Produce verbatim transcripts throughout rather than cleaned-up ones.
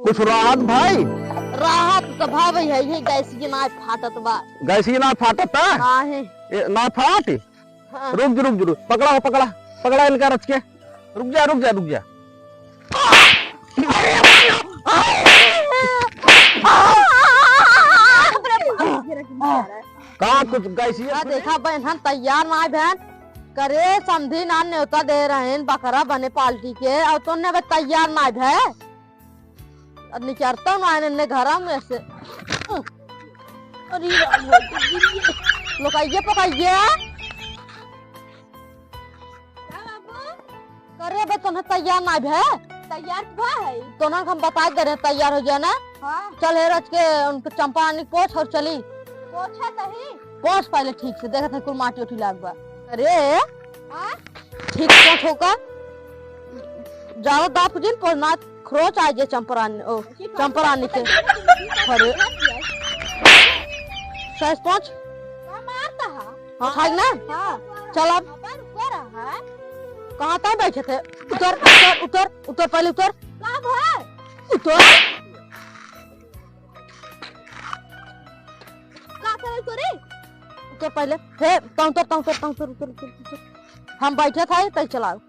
कुछ राहत भाई? राहत तो भाई है, ये गैसिया ना फाटत बा। गैसिया ना फाटत बा? हाँ है। ए, ना फाट? हाँ। रुक जु, रुक जु, रुक। पकड़ा हो, पकड़ा। पकड़ा इनका रच के। रुक जा, रुक जा, रुक जा। का कुछ गैसिया हाँ, फूटे? देखा बहन, हम तैयार ना भैन। करे समधी ना न्योता दे रहेन बकरा बने पार्टी के, और तोने बे तैयार ना भे। अब निकरता ना आने ने घरा में से। अरे राम हो, लुकाइए, पकाइए। का बाबू? करे बे, तोन्हे तैयार ना भे? तैयार तो भा है। तोन्हे हम बताइ दे रहे, तैयार हो जाए ना। हाँ। चल हे रच के उनके चंपा रानी पोछ और चली। पोछा नहीं। पोछ पहले ठीक से, देखत है कुल माटी उठी लाग बा। अरे। हाँ? ठीक पोछ होका। ज्यादा दाब जिन पोछ ना, खरोच आ जाए चंपा रानी, ओ, चंपा रानी के। अरे। सही से पोछ। का मारता है? हाँ, खाई ना? हाँ। चल अब। बाबा रुको रहा। कहाँ तक बैठे थे? उतर, उतर, उतर, उतर, पहले उतर। का भा? उतर। का करे तोरे? उतर पहले। हे, तौ उतर, तौ उतर, तौ उतर, उतर, उतर, उतर। हम बैठे थे, तै चलाओ।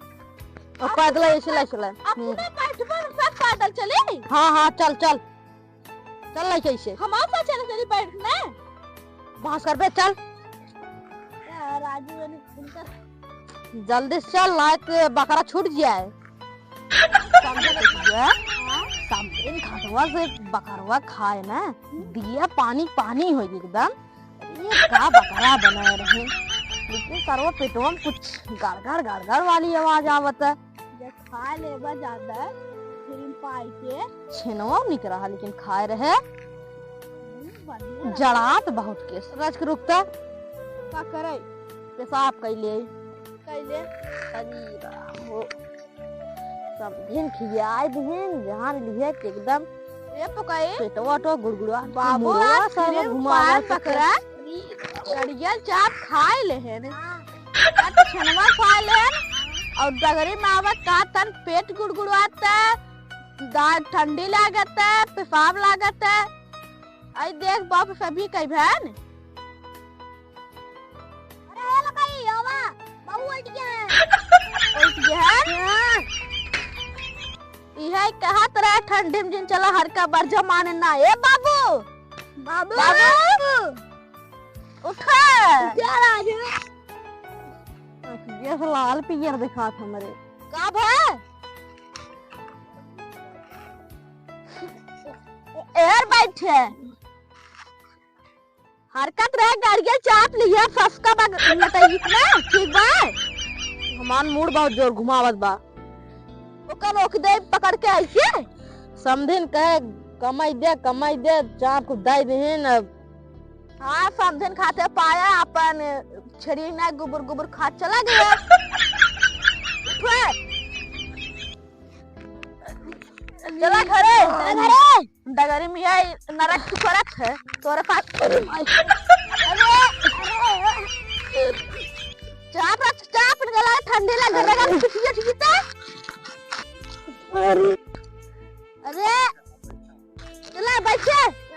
और अब पैदल ऐसे लै चला। अब हम्म। तू ना बैठबो, हम सब पैदल चली। हाँ, हाँ, चल, चल। चल लाई कैसे? हम आप साथ चले चली बैठ ना। बहस करबे, चल। यार, राजू ने उनका जल्दी से चल, ना तो बकरा छूट जाए। समझे तो तुझे? हाँ? समधिन घाटवा से बकरवा खाए ना, हम्म। दिया पानी पानी हो एकदम। ये का बकरा बनाए रहे, लेकिन सरवा पेटवा में कुछ गड़गड़ गड़गड़ वाली आवाज आवत है। जब खा लेबा ज्यादा, फिर पाई के। छेनवा निक रहा, लेकिन खाए रहे। हम्म, बढ़िया। जड़ात बहुत के। रच के रुकता। का करे? पेशाब कैले। कैले। अरे राम हो। समधिन खियाए दिहिन, जान लिहे कि एकदम ए पकाए। पेटवा तो गुड़गुड़ा। बाबू, मुड़वा आज साला फिर घुमावा पान के बकरा। गड़िया चाप खाए लेहेन। का तो छेनवा खाए लेहेन। और डगरी में आवत का तन पेट गुड़गुड़ाता। दा-, ठंडी लागत है, पेशाब लागत है। आई देख बाप सभी कई बहन। अरे ए लकाई, आवा, बाबू उठ गया है। उठ गया है? हाँ। इहे कहत रहे ठंडी में जिन चला हरका बरजा माने ना। ए बाबू। बाबू। बाबू। उठा। क्या राजू? ये लाल पियर दिखात हमरे। का भा? एहर बैठे। हरकत रहे, गाड़िया चाप लिहे, फसका बा नटैत ना, ठीक बा? हमार मूड़ बहुत जोर घुमावत बा। ओकर रोक दे पकड़ के ऐसे। समधिन कहे, "कमाई दे, कमाई दे," चाप को दाई देहे न। हाँ, समधिन खाते पाया, अपन छेड़ी ना गुबुर गुबुर खा चला गया। उठे। चला घरे। चला घरे। डगरी में यही नरक की फरक है, तोरे पास। अरे माई। अरे, अरे। चाप रख, चाप गला ठंडी लग गला, पिटिया ठीक है। अरे। अरे। चला बैठे।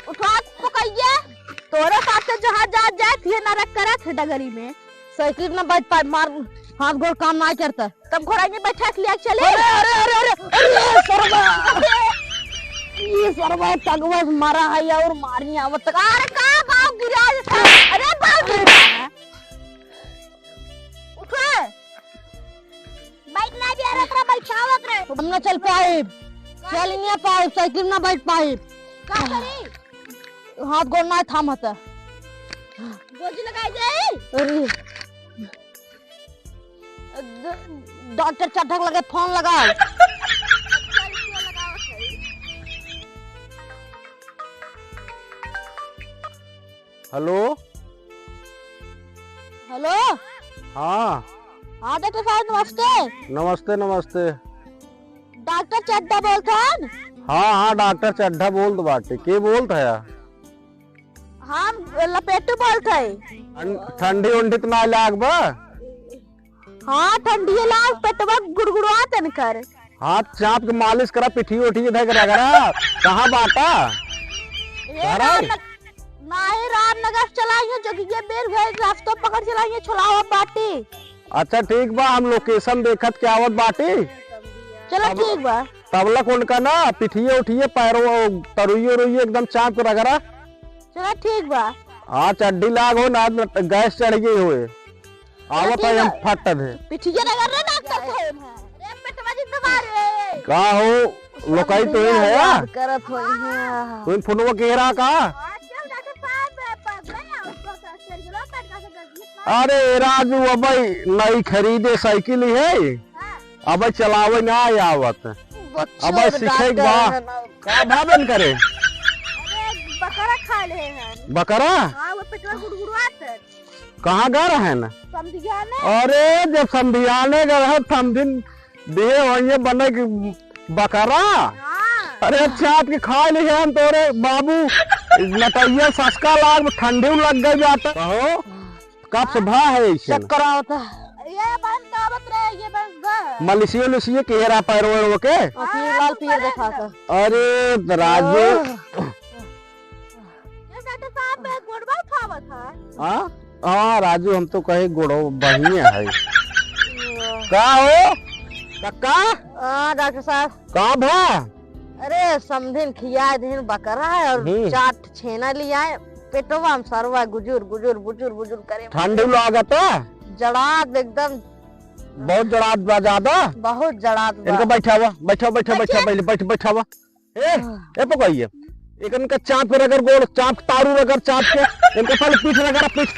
उठा पकइया। तोरे साथे जहाँ जा जाए, ये नरक करत है डगरी में। साइकिल में बैठ पाए, मार, हाथ गोड़ काम ना करता। तब घोड़ा में बैठा के ले चले। अरे, अरे, अरे, अरे, अरे, सरवा। ये सरवा टगवा मारा है और मारी आवत। अरे का बाप गिरा देता? अरे बाप गिरा। उठे। बाइक ना दिया रहा, बैठावत रहे। हम ना चल पाइब। चल नहीं पाइब, साइकिल ना बैठ पाइब। का करी? हाथ गोड़ ना थामत। गोजी लगाई जाई। अरे। ड-, डॉक्टर चड्ढक लगे फोन लगाओ। हेलो। हेलो। हाँ। हाँ डॉक्टर साहब, नमस्ते। नमस्ते, नमस्ते। डॉक्टर चड्ढा बोलत हन? हाँ, हाँ, डॉक्टर चड्ढा बोलत बाटे। के बोलत है? हम लपेटू बोलत है। ठं-, ठंडी उंडी त ना लाग बा? हाँ, ठंडी लाग, पेटवा गुड़गुड़ात इनकर। हाथ चाप के मालिश करा, पिठिया उठिया धइ के रगड़ा। कहाँ बाटा? ए, घर आए? रामनग-, नाही, रामनगर चलाई है, जोगिया बेर गए, रास्ता पकड़ चलाई है, छोलावा बाटी। अच्छा ठीक बा, हम location देखत के आवत बाटी। चलो अब ठीक बा। तबलक उनका ना पिठिए उठिए, पैरो, तरुइये उरुइये एकदम चाप के रगड़ा। चलो ठीक बा। हाँ, चड्ढी लाग हो ना, गैस चढ़ गई होए। आवत है हम ठीक है। फट दे। पिठिया रगड़ रहे डॉक्टर साहब। अरे पेटवा जी दबा रहे। का हो, लोकाई तो ही है या? याद करत होई है। तुम फोनवा के रहा का? अरे राजू, अबे नई खरीदे साइकिल ही है, हाँ। अबे चलावे ना आवत, बच्चों अबे सीखे के डॉक्टर बा। है ना। का भावेन करे? अरे बकरा खा ले हैं। बकरा? हाँ, वो पेटवा गुड़गुड़ात है। कहाँ गए रहे न? समधियाने। अरे, जब समधियाने गए रहे, समधिन दिए होइए बने कि बकरा। हाँ। अरे, चाट के खा ली है हम तोरे बाबू। नटैया ससका लाग, ठंडी लग गई बात। कहो, कब से भा है इसे? चक्कर आवता है। ये बंद आवत रहे, ये बंद ग। मलिसियो लिसियो के हेरा पैरो वैरो के? हाँ, लाल पीयर देखा था। अरे, राजू। हाँ। ये डॉक्टर साहब, मैं गोड़वा उठावत है। हाँ? हाँ, राजू, हम तो कहे गोड़ो बढ़िया है। का हो? कक्का? हाँ, डॉक्टर साहब। का भा? अरे, समधिन खियाए दिन बकरा है और हम्म। चाट छेना लियाए। पेटवा में सरवा गुजुर, गुजुर, गुजुर, गुजुर करे। ठंडी लागत है? जड़ात एकदम। बहुत जड़ात बा ज्यादा? बहुत जड़ात बा। इनका बैठावा, बैठावा, बैठावा, बैठावा, बैठावा। ए, ए पकड़िए, एक इनका चाप के रगड़ गोड़, चाप के तारू रगड़, चाप के, इनका पहले पीठ रगड़, पीठ।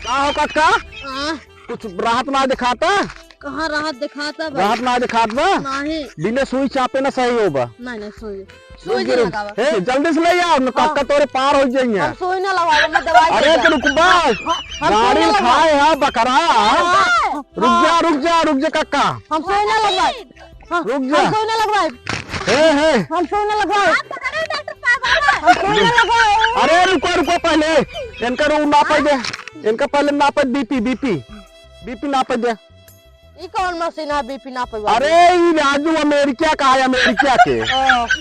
का हो काका? हाँ। कुछ राहत ना दिखाता? कहाँ राहत दिखाता बा? राहत ना दिखात बा? नहीं। बिना सुई चापे ना सही होबा। नहीं, नहीं, सुई, सुई रुक, नहीं रुक। लगावा। ए, जल्दी से ले आओ, न हाँ। काका तोरे पार हो जाइए। हम सुई ना लगावा, मैं दवाई अरे दे तो रुक बा। हाँ, हम सुई गाड़ी ना लगावा। खाए है बकरा। हाँ। रुक जा, रुक जा, रुक जा काका। हम सुई ना लगवाए। हाँ, रुक जा। हम सुई ना लगवाए। हे, हे। हम सुई ना लगवाए। आप पकड़ो डॉक्टर साहब, आवा। हम सुई ना लगवाए। अरे रुको, रुको पहले। इनका रू नापे दे। इनका पहले नापे बीपी, बीपी। बीपी नापे दे। ई कौन मशीन है बीपी नापे वाली? अरे ई राजू अमेरिका का है, अमेरिका के। ओ,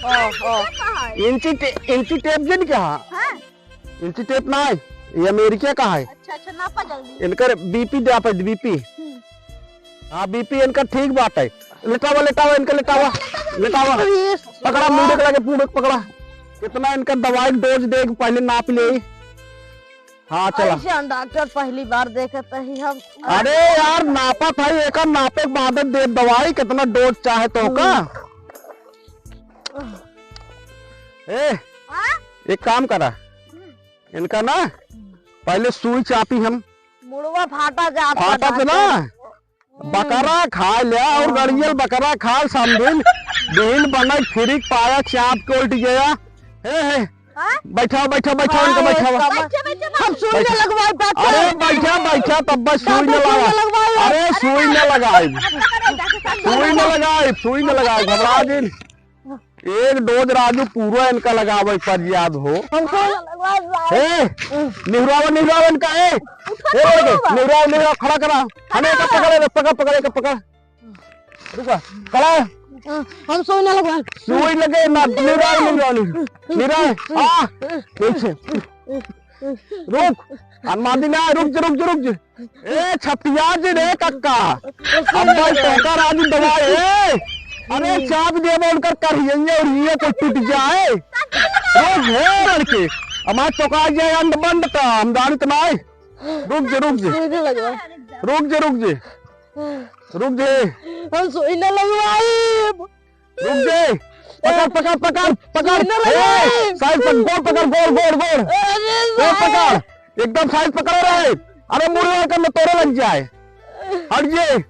ओ, ओ। इंची टे-, इंची टेप जिन क्या है? हाँ। इंची टेप ना है, ये अमेरिका का है। अच्छा, अच्छा, नापा जल्दी। इनकर बीपी दे आप, बीपी। हम्म। हाँ, बीपी इनकर ठीक बात है। लेटावा, लेटावा, इनका लेटावा, लेटावा। अरे, पकड़ा, मुंह देख लगे, मुंह देख पकड़ा। कितना इनका दवाई डोज दे, पहले नाप ले। हाँ, चला। ऐसे हम डॉक्टर पहली बार देखत ही हम। अरे यार, नापत है, एकर नापे के बाद दे दवाई, कितना डोज चाहे तो का। हम्म। ए, हाँ? एक काम करा, हम्म। इनका ना पहले सुई चापी हम। मुड़वा फाटा जात बा फाटा से ना, डॉक्टर। बकरा खा लिया और हाँ। गड़ियल बकरा खा समझिन। दिन बनक फिरिक पाया चाप के उल्ट गया। हे, हे। हाँ? बैठा, बैठा, बैठा, इनका हाँ, बैठा। बैठा, बैठा। हम सुई न लगवाए, डॉक्टर। अरे बैठा, बैठा, तब बस सुई न डॉक्टर, सुई न लगा। लगवाए। अरे सुई न लगाए। सुई न लगाए, सुई न लगाए, घबरा जिन। एक डोज राजू पूरा इनका लगावे पर याद हो। हमको लगवा दो। ए, निहुरावा, निहुरावा इनका, ए। उठो ए, तो बाबा। निहुरावा, निहुरावा, खड़ा करा। अरे, एका पकड़, एका पकड़, पकड़, एका पकड़। रुका, खड़ा। हम सुई ना लगवा। सुई लगे ना, निहुरावा, निहुरावा, निहुरावा। निहुरावा, आ, पीछे। रुक, अनमादी ना, रुक जा, रुक जा, रुक जा। ए, छपिया जी रे कक्का, अब्बा तोका राजू दवाई, ए, अरे चाप देबो उनकर करिये और ये को टूट जाए। रुक हे लड़के, हमार तोका जाए अंड बंड का, हम जानित नाई। रुक जे, रुक जे, सुई ना लगवा। रुक जे, रुक जे, रुक जे। हम सुई ना लगवाई। रुक जे। पकड़, पकड़, पकड़, पकड़। सुई ना ए, लगाई। साइड पर गोड़ पकड़, गोड़, गोड़, गोड़। अरे गोड़ साहब। पकड़। एकदम साइड पकड़े रहे। अरे मुड़वा कर तोरे लग जाए। हट जे,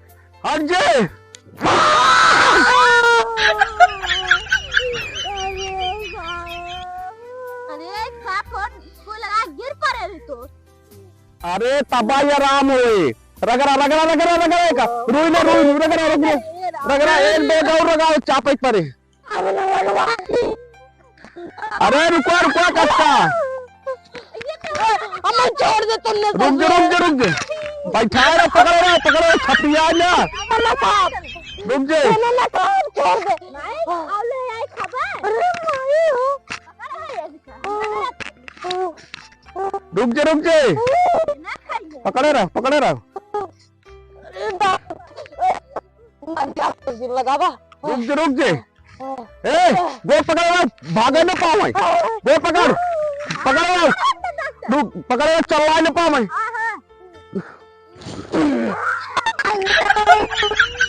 हट जे। अरे साहब, फोन को लगा, गिर पड़े रही तो। अरे तबाही आराम होए। रगड़ा, रगड़ा, रगड़ा, रगड़ा एक। रुई ना, रुई, रुई, रगड़ा, रगड़ा। रगड़ा, एक दो और रगड़ा, चापे परे। अरे रुको, रुको, कक्का। हमें छोड़ दे तुमने रुक जा, रुक जा, रुक जा। बैठा रहे, पकड़ो रहे, पकड़ो, छपिया ना। रुक जे। ना, ना, ना, छोड़ दे। माई, आउले आई खबर। अरे माई हो। पकड़ है इसका। रुक जे, रुक जे। ना खाइए। पकड़े रह, पकड़े रह। अरे बाप। मर गया, लगावा। रुक जे, रुक जे। ए, गोड़ पकड़ रहा, भागे न पावे। गोड़ पकड़, पकड़ रहा। रुक, पकड़ रहा, चलवाए न पावे।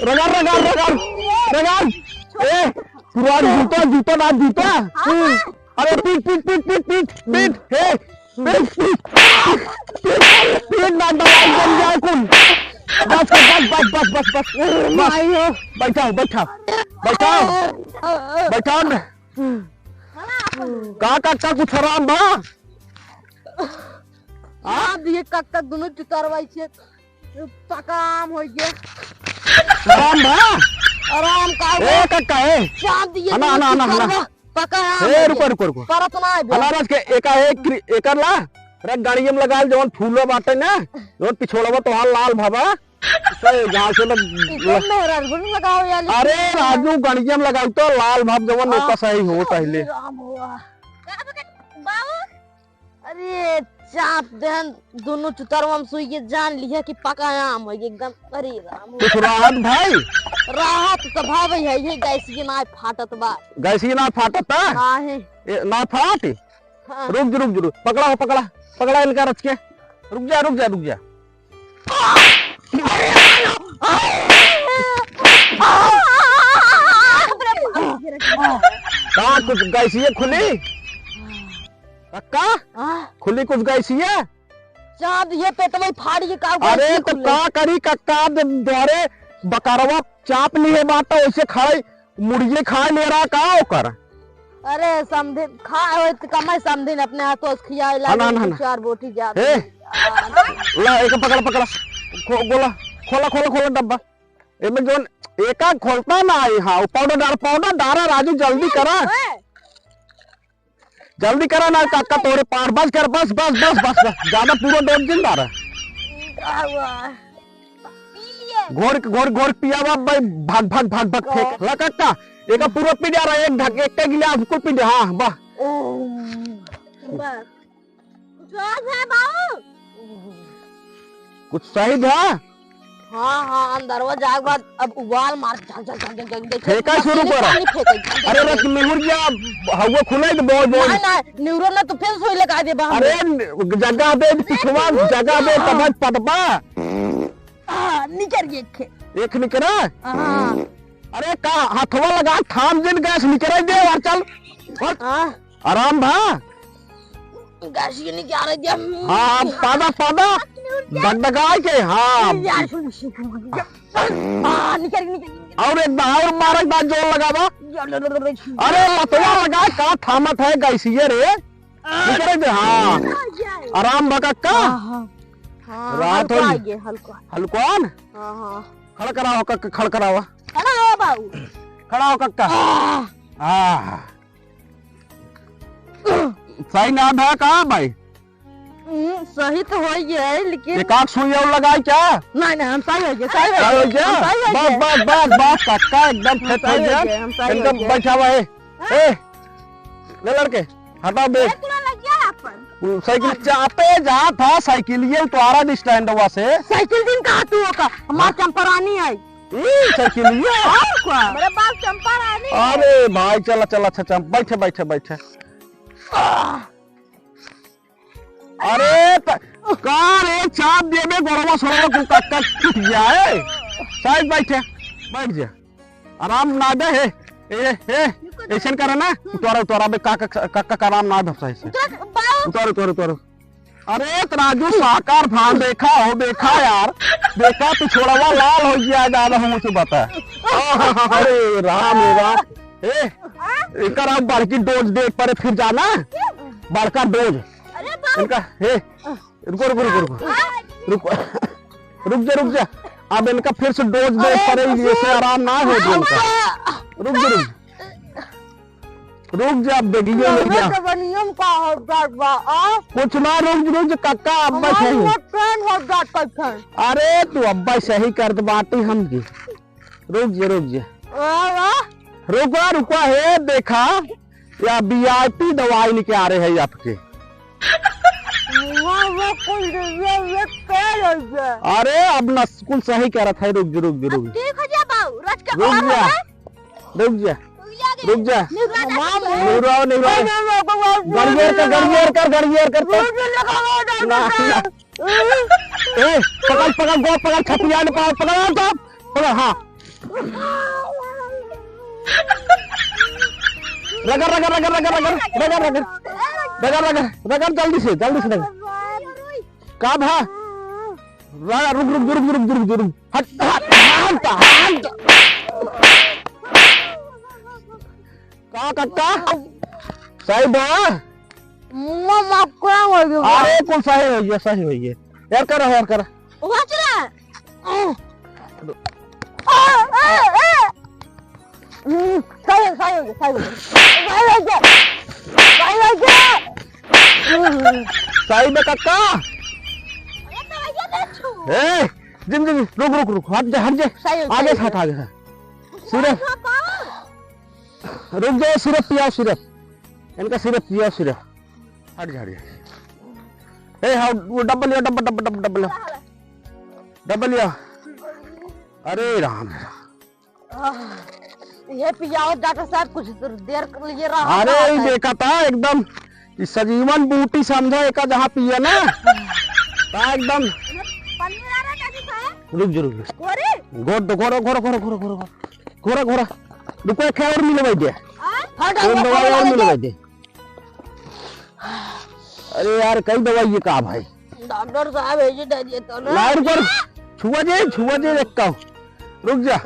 रगड़, रगड़, रगड़, रगड़। ए, पूरा जूता, जूता ना, जूता। अरे पीट, पीट, पीट, पीट, पीट, पीट, हे। पीट, पीट, पीट, पीट ना, दवाई बन जाए कुल। बस, बस, बस। माई हो। बैठाओ, बैठाओ, बैठाओ, बैठाओ न। का, का, का कुछ आराम बा? आप ये कक्का दोनों चुतरवाई छे। पका आम होइ गया। आराम बा? आराम का ए, बा? कक्का, ए। चाँद ये हना, हना, हना, हना। पका आम ए, होइ रुको, गया। रुको, रुको। परत ना आइबे। अनारस के एका एक क्रि-, एकर ला, रे गाड़ियम लगा ले, जवन फूलो बाटे ना, जवन पिछोड़वा तोहार लाल भवा, से जहाँ से लग-, एकदम मेहरारू गुण लगाओ यार। अरे राजू, गाड़ियम लगाओ तो लाल भव जवन आ, ओका सही हो पहले। राम हुआ। बाबू, अरे, चाप देहन, दोनों चुतरवा में सुई के जान लिया कि पका आम है एकदम। अरे राम। कुछ राहत भाई? राहत तो भावे है, ये गैस के ना फाटत बा। गैस के ना फाटत बा? हाँ है। ए, ना फाट? हाँ। रुक जा, रुक जा, रुक। पकड़ा हो, पकड़ा। पकड़ा इनका रच के। रुक जा, रुक जा, रुक जा। का कुछ गैसिये खुली? कक्का? हाँ। खुली कुछ गैसिये? चाँद ये पेटवा फाड़ के का अरे गैसिये तो खुले? का करी कक्का, जब द्वारे बकरवा चाप लिहे बाटा, वैसे खाए, मुर्गे खाए ले रहा का ओकर? अरे समधिन, खा होत के कमाई समधिन अपने हाथों से खियाए हाँ, लागे, हाँ, हाँ, दो हाँ। चार बोटी ज्यादा। हे, हाँ। ला, एक पकड़, पकड़। खो-, गोला, खोला, खोला, खोला डब्बा। एमे जोन एका खोलता ना आई, हाँ, वो पाउडर डार, पाउडर डारा राजू, जल्दी करा। ओए। जल्दी करा ना काका, तोरे पार, बस कर, बस, बस, बस, बस, बस। ज्यादा पूरा डोज जिन डारा। का हुआ? घोर, घोर, घोर पियावा भाई, भाग, भाग, भाग, भाग, फेंक। ला काका, एका पूरा पी जा रहा है, एक ढक, एक गिलास कुल पी जा, हाँ, वाह। ओ, बस। कुछ और है बाबू? कुछ सही था? हाँ, हाँ, अंदरवा जाए के बाद अब उबाल मार, झक, झक, झक, झक, झक, झक, फेंका झक, शुरू झक, करा। पानी फेंके, झक, झक, अरे, झक, रख, झक। मेहुर जा, हवा खुले तो बोल, बोल। नहीं, नहीं, न्यूरो ना तो फिर सुई लगा दे बाहर। अरे, जगह दे, पिछवा, जगह दे, तब पटबा। आ, निकर गए खे। एक निकरा? हाँ। अरे, का हथवा लगा, थाम जिन गैस निकरे दे और चल। और हाँ। आराम भा? गैस ये निकल रही है। हाँ, हाँ, पादा, पादा। डगडगाए के, हाँ। यार, सुन, सुन, सुन, सुन। हाँ, निकल, निकल, निकल। और एक बार, और मार, एक बार जोर लगावा। अरे, मतवा लगा, का थामत है गैसिये रे? निकल दे, हाँ। आराम भा कक्का। हाँ, हाँ। हाँ, रात हल्का होई। आइए, हल्का। हल्कवान? हाँ, हाँ। खड़ करावा कक्का, खड़ करावा। खड़ा हो बाबू। खड़ा हो कक्का। आह। आह। सही ना था का भाई? हम्म, सही तो हो ही है, लेकिन एक आध सुई और लगाई क्या? नहीं, नहीं, हम सही हो गए, सही हो सही हो गए, गया? हम सही हो बस, गए। बस, बस, बस, कक्का एकदम हम fit हो सही हो गया। गए, हम सही हो एकदम गए। बैठा हुआ है। हाँ? ए, ले लड़के, हटा दे। एक ना लग गया अपन। वो साइकिल चापे जा था, साइकिल ये उतारा दे स्टैंडवा से। साइकिल दिन कहा तू होगा? हमार हाँ। चंपरानी आई। ई, साइकिल ये? और क्या? मेरे बाप चंपरानी है। अरे भाई, चला, चला, अच्छा, अच्छा, बैठे, बैठे, बैठे। अरे, त-, का रे, चाप देबे, गोड़वा सोड़वा कुल कक्का टूट जाए। साइड बैठे, बैठ जा। आराम ना दे, हे, ए, ए, ऐसन करे ना, उतारा, उतारा, बे, का, का, का, का, का आराम ना दे, सही से। उतारा, बाबू। उतारा, उतारा, उतारा। अरे, त राजू, साकार भान देखा हो, देखा यार, देखा, पिछोड़वा लाल हो गया, ज्यादा हम उसे बता। अरे, राम, रे राम, ए, एकर अब बड़की डोज दे पड़े, फिर जाना, बड़का डोज। अरे बाप। इनका, हे, रुको, रुको, रुको, रुको। रुको। रुक जा, रुक जा। अब इनका फिर से डोज दे अरे पड़े, ये से आराम ना हो दे इनका। रुक जा, रुक जा। रुक जा, अब देखिए, रुक जा। जवानियम का हो जात बा, आ? कुछ ना, रुक, रुक जा, कक्का, अब्बा हमार सही। मोट ट्रेन हो जात कइसन। अरे, तू अब्बा सही कर दे बाटी हम की। रुक जा, रुक जा। वाह, वाह। रुका, रुका, हे देखा, या VIP दवाई लेके आ रहे हैं आपके। वाह, वाह, कोई नहीं, ये, ये क्या है ये? अरे, अब नस-, कुल सही करत है, रुक जा, रुक जा, रुक अब जा। ठीक हो जा बाऊ, रच के रुक बाहर जा, हो जा। रुक जा, रुक जा। निहुरा दे। निहुराओ, निहुराओ। गड़ियर कर, गड़ियर कर, गड़ियर कर। ना, ना। ए, पकड़, पकड़, गो, पकड़, छपिया ने पाओ, पकड़, पकड़, पकड़, हाँ। रगड़, रगड़, रगड़, जल्दी से, जल्दी से रगड़। का भा? रगड़, रुक, रुक, रुक। हट, हट, हट, हट। का कक्का? सही बा? मुआ माफ करा हो गया। अरे, कुल सही हो गया, सही हो गया। यार करा, यार करा। उहाँ चला। आ, आ, आ। हम्म, सही हो गया, सही हो गया, सही हो गया। सही हो गया। सही हो गया। सही में कक्का। अरे, तो भैया, देख छू। ए, जिम, जिम, रुक, रुक, रुक, हट जा, हट जा। सही हो गया, आगे सही हो हट, गया। आगे हट। सिर्फ रुक जाओ, सिरप पियाओ, सिरप। इनका सिरप पियाओ, सिरप। हट जा, हट जा। ए, हाँ, वो डब्बा लिया, डब्बा, डब्बा, डब्बा, डब्बा लिया। डब्बा लिया। अरे राम, राम। आह, ये पियाओ डॉक्टर साहब, कुछ देर के लिए रहा अरे, था। ये देखा था एकदम, ये सजीवन बूटी समझा, एका जहाँ पिए ना, ता एकदम। पनीर आ रहा है, काकी साहब? रुक जा, रुक जा। गोरे? गोर दो, गोरा, गोरा, गोरा। घोड़ा, घोड़ा। रुको, एक और मिलवाई दे। हाँ? एक दवाई और मिलवाई दे। अरे यार, कई दवाई ये का भाई? डॉक्टर साहब, ऐसे दे दिए तो ना। लाइन पर छुआ जे, छुआ जे, एक का। रुक जा।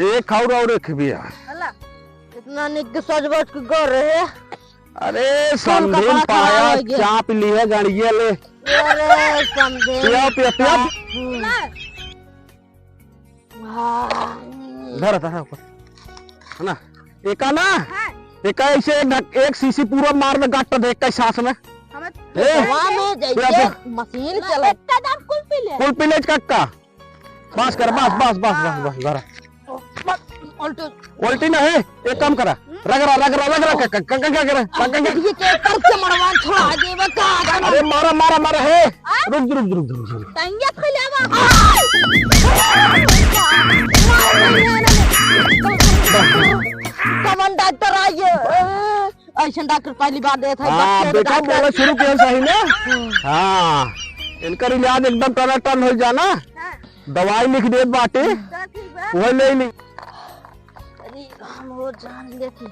एक और, और एक भी है। हला, इतना निक के सज बज के कर रहे। अरे, कौन समधिन कपड़ा खराब पाया, हो गया? चाप ली है, गड़िया ले। अरे, समधिन पिया, पिया, पिया। हम्म। हाँ। धर, धर, ऊपर। है ना? एका ना? हाँ। एका ऐसे एक ढक-, एक शीशी पूरा मार दे, गाट दे, एक सांस में। हमें ए, हवा में जैसे पूरा, पूरा। मशीन चला। इतना दाम कुल पी ले। कुल पी ले, कक्का। बस कर, बस, बस, बस, बस, बस, धर। उल्टी। उल्टी ना है, एक काम करा। रगड़ा, रगड़ा, रगड़ा, क-, क-, क-, क-, करा, क-, क-, ये के कर से मड़वा छोड़ा देवे का, का ना? अरे मारा, मारा, मारा, हे। आ? रुक, रुक, रुक, रुक, रुक। तंगे फैलावा। कमन डॉक्टर आइए। ऐसन डॉक्टर पहली बार देत है, हाँ, बच्चों देखा, डॉक्टर। बोला शुरू किया सही ना? हाँ, इनकर इलाज एकदम टनाटन हो जाना। हाँ। दवाई लिख देत बाटे, तो ठीक बा। वही ले ली। अरे, हम हो जान लेती।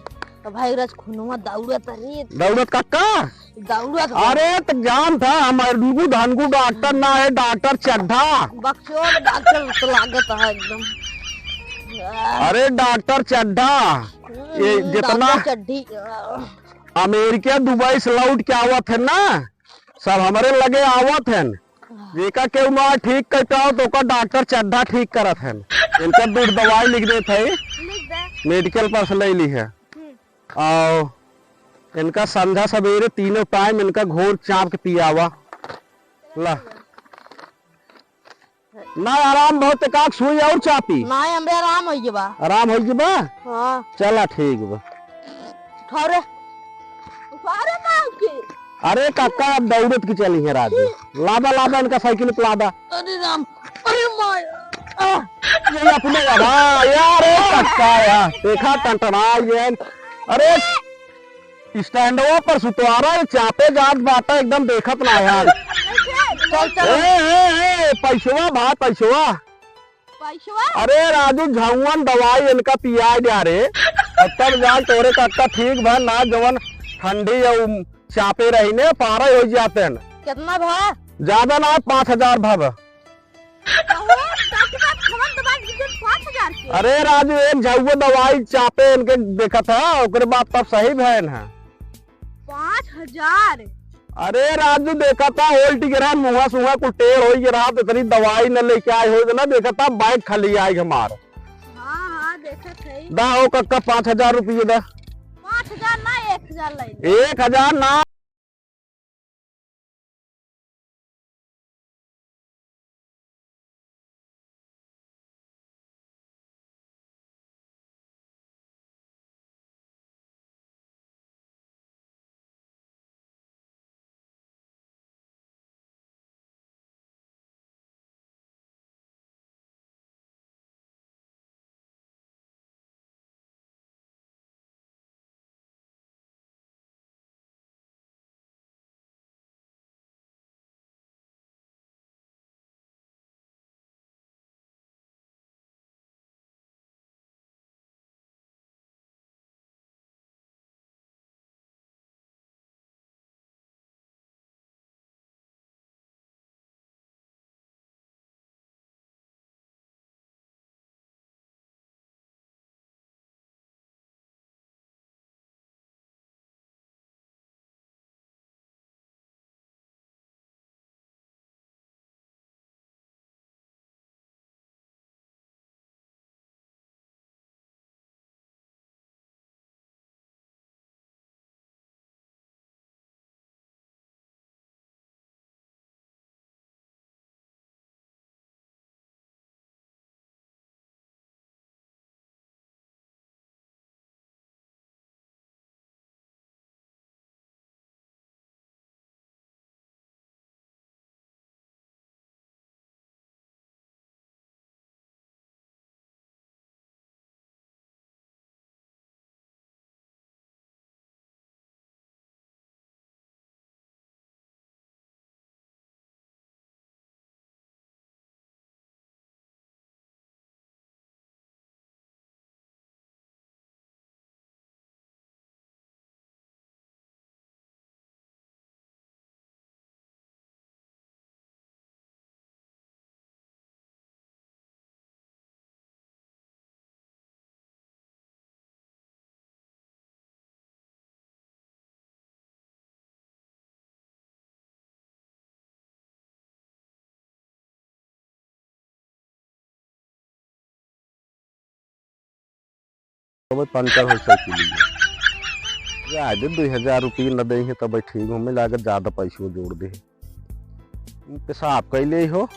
तो भाई, रज खुनवा दौड़त रही। दौड़त कक्का? दौड़त हो। अरे, तो जान था, हम अरनगु धनगु डॉक्टर ना है, डॉक्टर चड्ढा। बकचोद डॉक्टर तो लागत है एकदम। अरे, डॉक्टर चड्ढा, हम्म, ये जितना डॉक्टर चड्ढी। अमेरिका, दुबई से लौट के आवत है ना, सब हमरे लगे आवत हैं। जेका केहू ना ठीक कर पाओ, तो ओकर डॉक्टर चड्ढा ठीक करत हन। इनका दूध दवाई लिख देत है, लिख दे। मेडिकल पर से ले ली है। हम्म। और इनका संझा सवेरे तीनों टाइम इनका घोर चाप के पियावा। ला। ना आराम बहुत, एकाक सुई और चापी। ना, हमरे आराम होइए बा। आराम होइए बा? हाँ। चला ठीक बा। उठा रे। उठा रे माँ के। अरे काका, अब दौड़त की चली है राजू। लादा, लादा इनका साइकिल पे लादा। अरे राम, अरे माय। आ, ये अपने वाला, यार, ए काका यार, देखा टंटना ये। अरे, स्टैंडवा पर सुतवारा, ये चापे जात बाटा, एकदम देखत ना यार। चल, चल। ए, ए, ए, पैसवा भाई, पैसवा। पैसवा? अरे राजू, झउवन दवाई इनका पिया जा रे। अब तब जा तोरे काका ठीक भा ना, जवन ठंडी या उ चापे रही ने, पारा हो जाते हैं। कितना भा? ज्यादा ना, पाँच हजार भा बा। अहो, डॉक्टर साहब, खबर तो बात कीजिए, पाँच हजार के। अरे राजू, एक झउवा दवाई चापे इनके देखत है, ओकरे बाद तब सही भैन है। पाँच हजार? अरे राजू, देखा था, होल्ट गिरा, मुँहा सुहा कुल टेढ़ हो गिरा, तो इतनी दवाई न लेके आए हो ना, देखा था, बैग खाली आए हमार। हाँ, हाँ, देखत है। दा हो कक्का, पाँच हजार रुपये दा। पाँच हजार ना, एक हजार ले ले। एक हजार ना। तबे पंचर होइ साइकिल। या दे, दुई हजार रुपये न देइहैं तबे ठीक हो, हमें लागत ज्यादा पैसो जोड़ दे। पेशाब कैले हो,